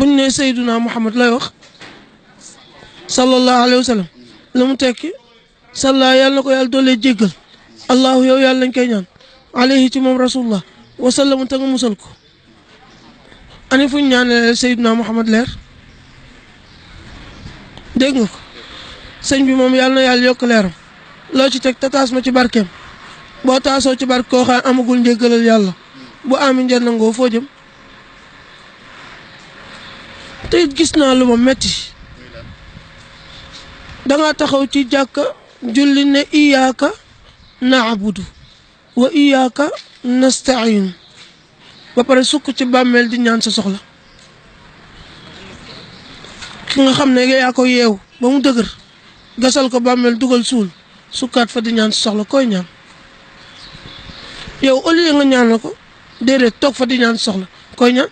buñ ne Seydina Muhammad lay wax sallallahu alayhi wa sallam lu mu tekki salla yàlla na ko yàlla doole jéggal allahu yow yàlla lañ koy ñaan alayhi ci moom rasulullah wa sallam te nga musal ko ani fuñ ñaanee Seydina Muhammad leer dégg nga ko sëñ bi moom yàlla na yàlla yokk leeram loo ci teg te taas ma ci barkeem boo taasoo ci barke koo xam amagul njéggalal yàlla bu amin jar nangoo foo jëm te it gis naa lu ma metti danga taxaw ci jàkka julli ne iyaaka naabudu wa iyaaka nasta'iin ba pare sukk ci bàmmeel di ñaan sa soxla ki nga xam ne yaa ko yeew ba mu dëgër gasal ko bàmmeel dugal suul sukkaat fa di ñaan sa soxla koy ñaan yow au lieu nga ñaanal ko déedéet toog fa di ñaan sa soxla koy ñaan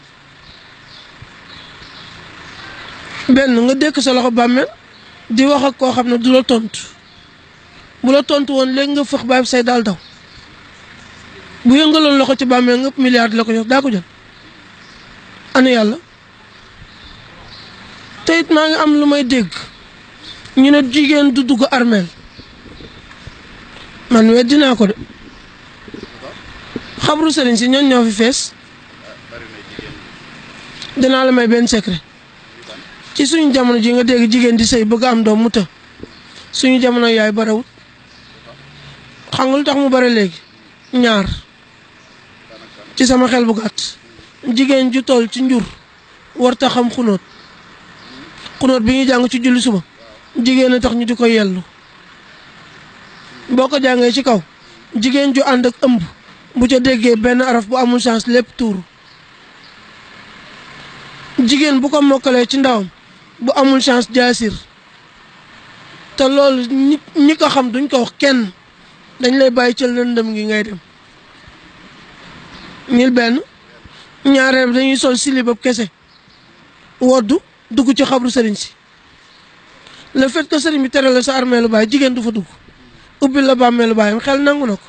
benn nga dékk sa loxo bàmmeel di wax ak koo xam ne du la tontu bu la tontu woon léegi nga fëx bàyyi say daal daw bu yëngaloon loxo ci bàmmeel nga milliard la ko jox daa ko jël ana yàlla te it maa ngi am lu may dégg ñu ne jigéen du dugg armeel man weddi naa ko de xabru sëriñ si ñoon ñoo fi fees dinaa la may benn secret ci suñu jamono ji nga dégg jigéen di sëy bëgg am doom mu të suñu jamono yaay barewut xam nga lu tax mu bare léegi ñaar ci sama xel bu gàtt jigéen ju toll ci njur warta xam xunóot bi ñuy jàng ci julli suba jigéen a tax ñu di ko yellu boo ko jàngee ci kaw jigéen ju ànd ak ëmb bu ca déggee benn araf bu amul chance lépp tuuru jigéen bu ko mokkalee ci ndawam bu amul chance jaasir te loolu ñi ko xam duñ ko wax kenn dañ lay bàyyi ci lëndëm gi ngay dem ñil benn ñaareel dañuy sol silibab kese woddu dugg ci xabru sëriñ si le fait que sëriñ bi tere la sa armeelu baay jigéen du fa dugg ubbil la bàmmeelu baayam xel nangu na ko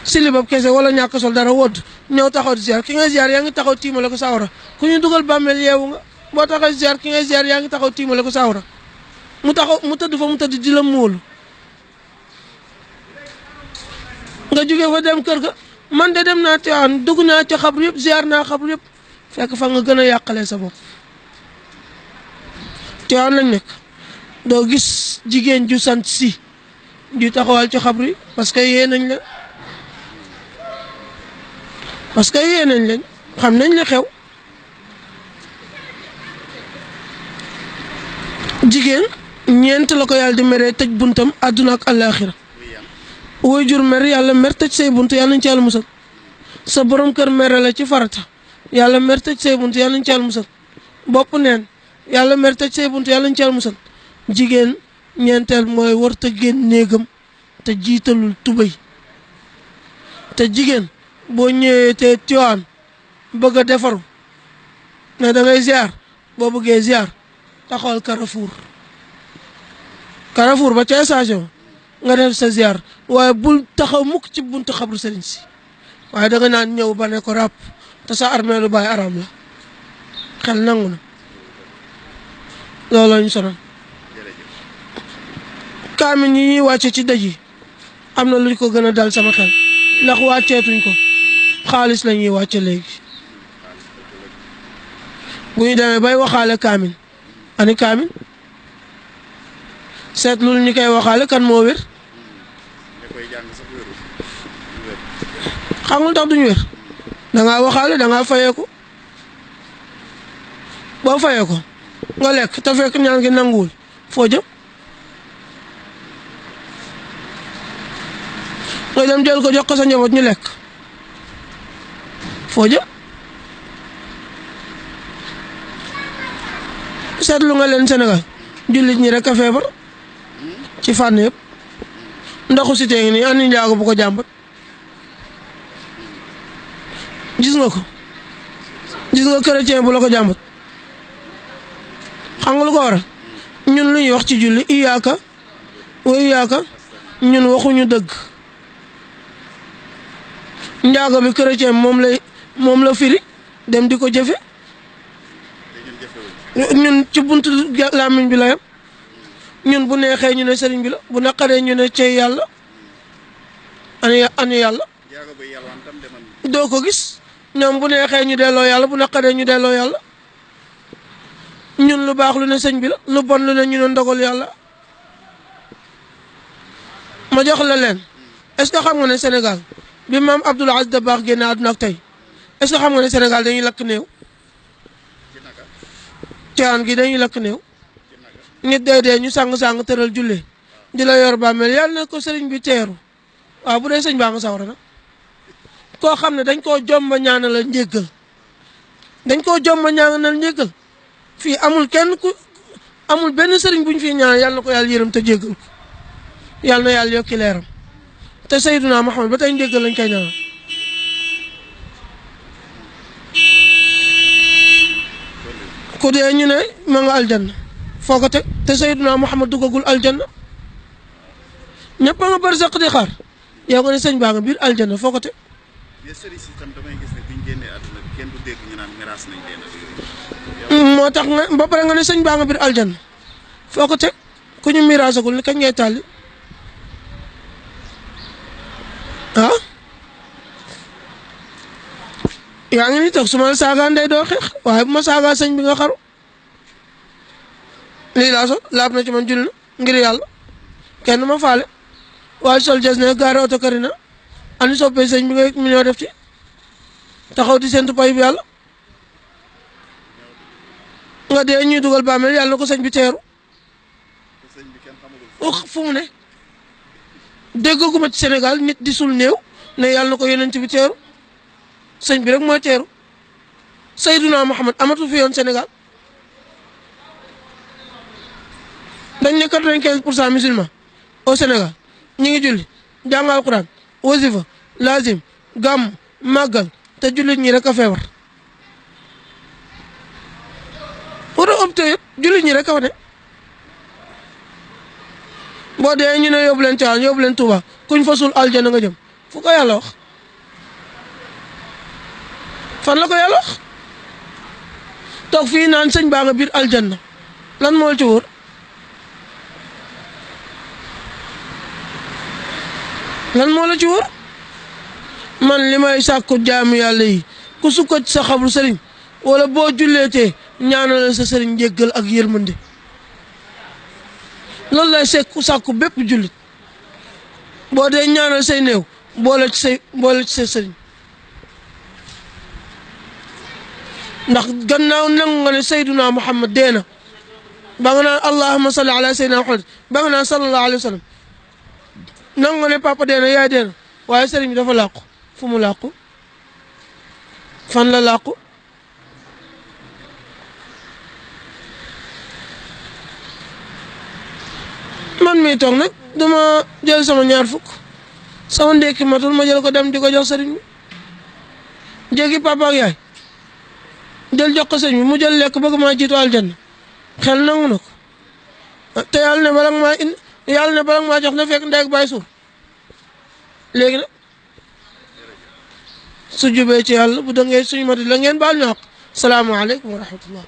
silibab kese wala ñàkk sol dara wodd ñëw taxaw di ziar ki ngay ziar yaa ngi taxaw tiimale ko sawara ku ñu dugal bàmmeel yeewu nga boo taxaw ziar ki ngay ziar yaa ngi taxaw tiimale ko sawara mu tëdd fa mu tëdd di la móolu nga jóge fa dem kër ga man de dem naa Tiwaawan dugg naa ci xabru yëpp ziar naa xabru yëpp fekk fa nga gën a yàqalee sa bopp Tiwaawan lañ nekk doo gis jigéen ju sant si ju taxawal ci xabru yi parce que yee nañ leen xam nañ li xew jigéen ñeent la ko yàlla di meree tëj buntam àdduna ak àllaaxira woy jur mer yàlla mer tëj say bunt yàlla nañ ci yàlla musal sa borom kër mere la ci farata yàlla mer tëj say bunt yàlla nañ ci yàlla musal bopp neen yàlla mer tëj say bunt yàlla nañ ci yàlla musal jigéen ñeenteel mooy warta génn néegam te jiitalul tubéy te jigéen boo ñëwee te Tiwaawan bëgg a defaru ne da ngay ziar boo bëggee ziar taxawal Carrefour ba ca station nga def sa ziar waaye bul taxaw mukk ci buntu xabru sëriñ si waaye da nga naan ñëw ba ne ko ràpp te sa armeelu baay araam la xel nangu na loolu la ñu sonal kaamin yi ñuy wàcce ci dëj yi am na luñ ko gën a dal sama xel ndax wàcceetuñ ko xaalis la ñuy wàcce léegi bu ñu demee bay waxaale kaamin ani kaamin seetlul ñi koy waxaale kan moo wér xam nga tax duñu wér dangaa waxaale dangaa fayee ko boo fayee ko nga lekk te fekk ñaan gi nanguwul foo jëm nga dem jël ko jox ko sa njaboot ñu lekk foo jëm seetlu nga leen Sénégal jullit ñi rek a feebar ci fànn yëpp ndoxu si tee ngi nii andi njaago bu ko jàmbat gis nga ko gis nga chrétien bu la ko jàmbat xam nga lu ko waral ñun lu ñuy wax ci julli iyaaka wa iyaaka ñun waxuñu dëgg njaago bi chrétien moom la firi dem di ko jëfe ñun ci buntu làmmiñ bi la yam ñun bu neexee ñu ne sëriñ bi la bu naqaree ñu ne cey yàlla anu yàlla doo ko gis ñoom bu neexee ñu delloo yàlla bu naqaree ñu delloo yàlla ñun lu baax lu ne sëñ bi la lu bon lu ne ñu ne ndogal yàlla ma jox la leen est-ce que xam nga ne Sénégal bi maam Abdoul Aziz Dabakh génne àdduna ak tey est-ce que xam nga ne Sénégal dañuy lakk néew caan gi dañuy lakk néew nit day dee ñu sàng-sàng tëral jullee di la yor bàmmeel yàlla na ko sëriñ bi teeru waaw bu dee sëñ baa nga sawara nag koo xam ne dañ koo jomba ñaanal njéggal dañ koo jomba ñaanal njéggal fii amul kenn ku amul benn sëriñ bu ñu fii ñaan yàlla na ko yàlla yërëm te jéggal ko yàlla na yàlla yokki leeram te Seydina Muhammad ba tey njéggal lañ koy ñaanal ku dee ñu ne ma nga aljanna foo ko teg te Seydina Muhammad duggagul aljanna ñëpp a nga bari saq di xaar yow nga ne sëñ baa nga biir aljanna foo ko teg moo tax nga ba pare nga ne sëñ baa nga biir aljanna foo ko teg ku ñu miraasagul ni kañ ngay tàlli ah yaa ngi ni toog su ma la saagaa ndey doo xeex waaye bu ma saagaa sëñ bi nga xaru lii laa sol laab na ci man julli na ngir yàlla kenn ma faale waaye sol jas ne gaare oto kari na ani soppee sëñ bi nga million def ci taxaw di séntu pay bi yàlla nga dee ñuy dugal bàmmeel yàlla na ko sëñ bi teeru fu mu ne déggaguma ci Sénégal nit di sul néew ne yàlla na ko yonent bi teeru sëñ bi rek mooy teeru Seydina Muhammad amatu fi yoon Sénégal dañ ne 95% musulmans au Sénégal ñi ngi julli jàng alquran wasifa lazim gàmm màggal te jullit ñi rek a feebar war a opté yëpp jullit ñi rek a fa ne boo dee ñu ne yóbbu leen Tiwaawan yóbbu leen Tuuba kuñ fa suul aljana nga jëm fu ko yàlla wax fan la ko yàlla wax toog fii naan sëñ baa nga biir aljanna lan moo ci wóor lan moo la ci wóor man li may sàkku jaamu yàlla yi ku sukkat sa xabru sëriñ wala boo julleetee ñaanal sa sëriñ njéggal ak yërmande loolu lay sàkku bépp jullit boo dee ñaanal say néew boole ci say sëriñ ndax gannaaw nangu nga ne Seydina Muhammad dee na ba nga naan allahumma salli ala Seydina Muhammad ba nga naan sallallahu alayhi wa sallam nangu nga ne papa dee na yaay dee na waaye sëriñ bi dafa làqu fu mu làqu fan la làqu man mii toog nag dama jël sama ñaar fukk sama ndékki matul ma jël ko dem di ko jox sëriñ bi jéggi papa ak yaay jël jox ko sëñ bi mu jël lekk bëgg maa jiitu aljanna xel nangu na ko te yàlla ne bala nga maa jox na fekk ndey ak baay suur léegi nag su jubee ci yàlla bu dëngee suñu mati la ngeen baal ñu àq salaamaaleykum wa rahmatullah